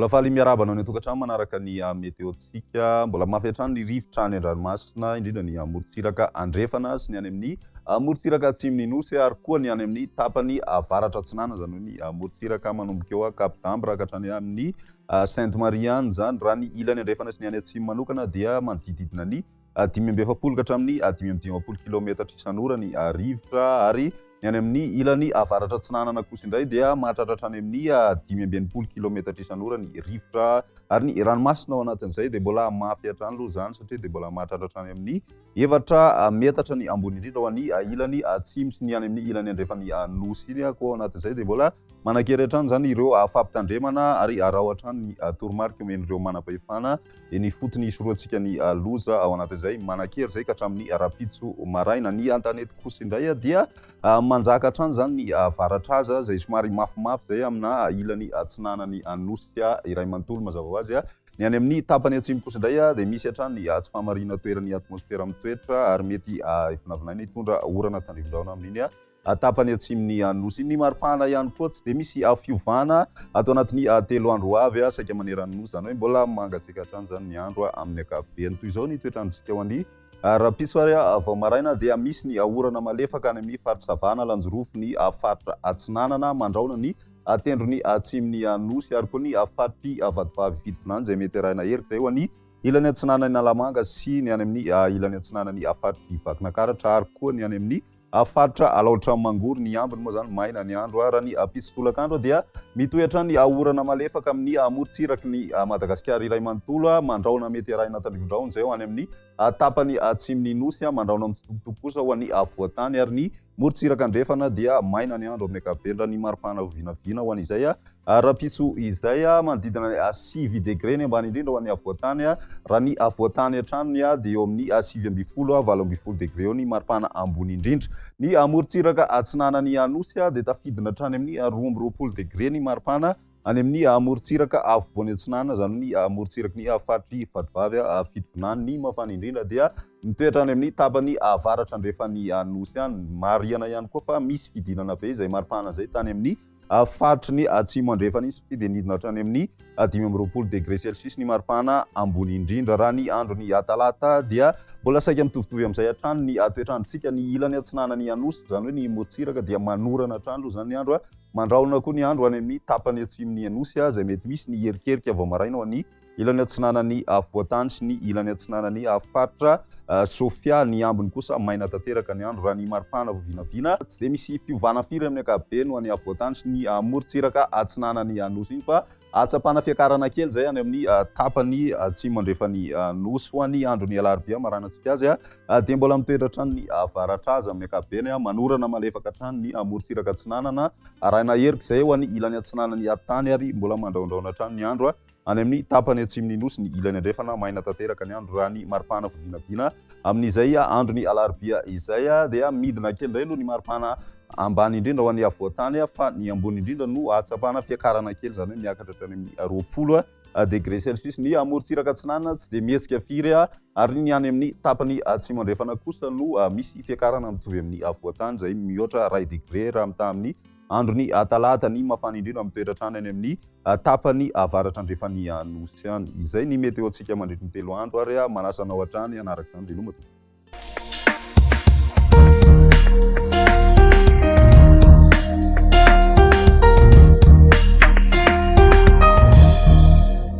Mbola faly miarahaba anao any an-tokantrano manaraka ny météo-ntsika. Mbola mafy hatrany ny rivotra any an-dranomasina, indrindra ny morontsiraka andrefana sy ny any amin'ny morontsiraka atsimon'ny Nosy ary koa ny any amin'ny tapany avaratra atsinanana, izany hoe ny morontsiraka manomboka eo Cap d'Ambre ka hatrany amin'ny Sainte Marie any izany. Raha ny ilany andrefana sy ny any atsimo manokana dia manodidididina ny 45 ka hatramin'ny 55 kilaometatra isan'ora ny rivotra ary ny any amin'ny ilany avaratra atsinanana kosa indray dia mahatratra hatrany amin'ny 65 kilaometatra isan'ora ny rivotra ary ny ranomasina ao anatin'izay dia mbola mafy hatrany aloha izany satria dia mbola mahatratra hatrany amin'ny efatra metatra ny ambony indrindra ho an'ny ilany atsimo sy ny any amin'ny ilany andrefan'ny nosy iny koa ao anatin'izay dia mbola Manan-kery hatrany izany ireo fampitandremana ary araho hatrany ny toromarika omen'ireo manam-pahefana eny ifotony hisorohantsika ny loza ao anatin'izay manan-kery izay ka hatramin'ny rahampitso maraina. Ny an-tanety kosa indray dia manjaka hatrany izany ny varatraza izay somary mafimafy izay amina ilany atsinanan'ny Nosy iray manontolo mazava ho azy. Ny any amin'ny tapany atsimo kosa indray dia misy hatrany tsy fahamarinan-toeran'ny atmosfera mitoetra ary mety vinavinaina hitondra orana tandrifin-drahona amin'iny tapany atsimon'ny Nosy. Ny maripana ihany koa tsy dia misy fiovana ato anatin'ny 3 andro ho avy saika maneran'ny Nosy, izany hoe mbola mangatsiaka hatrany izany ny andro amin'ny ankapobeny. Toy izao ny toetr'androntsika ho an'ny rahampitso ary vao maraina dia misy ny orana malefaka any amin'ny faritra Savana, Alanjirofo, ny faritra Atsinanana, mandrahona ny tendrony atsimon'ny Nosy ary koa ny faritr'i Vatovavy Fitovinany izay mety arahina herika izay ho an'ny ilany atsinanan'Analamanga sy ny any amin'ny ilany atsinanan'ny faritr'i Vakinankaratra ary koa ny any amin'ny Faritra Alaotra Mangoro ny ambiny moa izany maina ny andro raha ny ampitso tolakandro dia mitohy hatrany orana malefaka amin'ny morontsiraky ny Madagasikara iray manontolo mandrahona mety arahina tandrifin-drahona izay ho any amin'ny tapany atsimon'ny Nosy mandrahona mitsitokotoko kosa ho an'ny afovoan-tany ary ny morontsiraka andrefana dia maina ny andro amin'ny ankapobeny raha ny maripana vinavina ho an'izay Rahampitso izay, manodidina ny 9 degre ny ambany indrindra ho an'ny afovoan-tany. Raha ny afovoan-tany hatrany dia eo amin'ny 19, 18 degre eo ny maripana ambony indrindra. Ny morontsiraka atsinanan'i Anosy dia tafidina hatrany amin'ny 22 degre ny maripana any amin'ny morontsiraka afovoany atsinanana, izany hoe ny morontsiraky ny faritr'i Vatovavy Fitovinany. Ny mafana indrindra dia mitoetra any amin'ny tapany avaratra andrefan'i Anosy any. Marihana ihany koa fa misy fidinana be izay maripana izay tany amin'ny faritry ny atsimo andrefana iny satria dia nidina hatrany amin'ny 25 degré celsius ny maripana ambony indrindra. Raha ny andron'ny talata dia mbola saika mitovitovy amin'izay hatrany ny toetr'androntsika. Ny ilany atsinanan'i Anosy, izany hoe ny morontsiraka dia manorana hatrany aloha izany ny andro. Mandrahona koa ny andro any amin'ny tapany atsimon'i Anosy izay mety misy ny hierikerika vao maraina ho an'ny Ilany atsinanan'ny afovoan-tany sy ny ilany atsinanan'ny faritra Sofia. Ny ambiny kosa maina tanteraka ny andro raha ny maripana vao vinavina. Tsy dia misy fiovana firy amin'ny ankapobeny ho an'ny afovoan-tany sy ny morontsiraka atsinanan'ny Nosy iny fa ahatsapana fiakarana kely izay any amin'ny tapany atsimo andrefan'ny Nosy. Ho an'ny andron'ny alarobia marainantsika azy dia mbola mitoetra hatrany ny avaratraza amin'ny ankapobeny, manorana malefaka hatrany ny morontsiraka atsinanana, arahina herika izay ho an'ny ilany atsinanan'ny tany ary mbola mandrahondrahona hatrany ny andro. Any amin'ny tapany atsimon'ny Nosy ny ilany andrefana, maina tanteraka ny andro raha ny maripana vao vinavina. Amin'izay andron'ny alarobia izay dia midina kely indray aloha ny maripana ambany indrindra ho an'ny afovoan-tany fa ny ambony indrindra no ahatsapana fiakarana kely, izany hoe miakatra hatrany amin'ny 20 degré celsius. Ny amorontsiraka atsinanana tsy dia mihetsika firy ary ny any amin'ny tapany atsimo andrefana kosa no misy fiakarana mitovy amin'ny afovoan-tany izay mihoatra iray degré raha mitaha amin'ny Andron'ny talata, ny mafana indrindra mitoetra hatrany any amin'ny tapany avaratra andrefan'ny Nosy any. Izay ny météo-ntsika mandritry ny 3 andro ary manasa anao hatrany hanaraka izany. Veloma tompoko.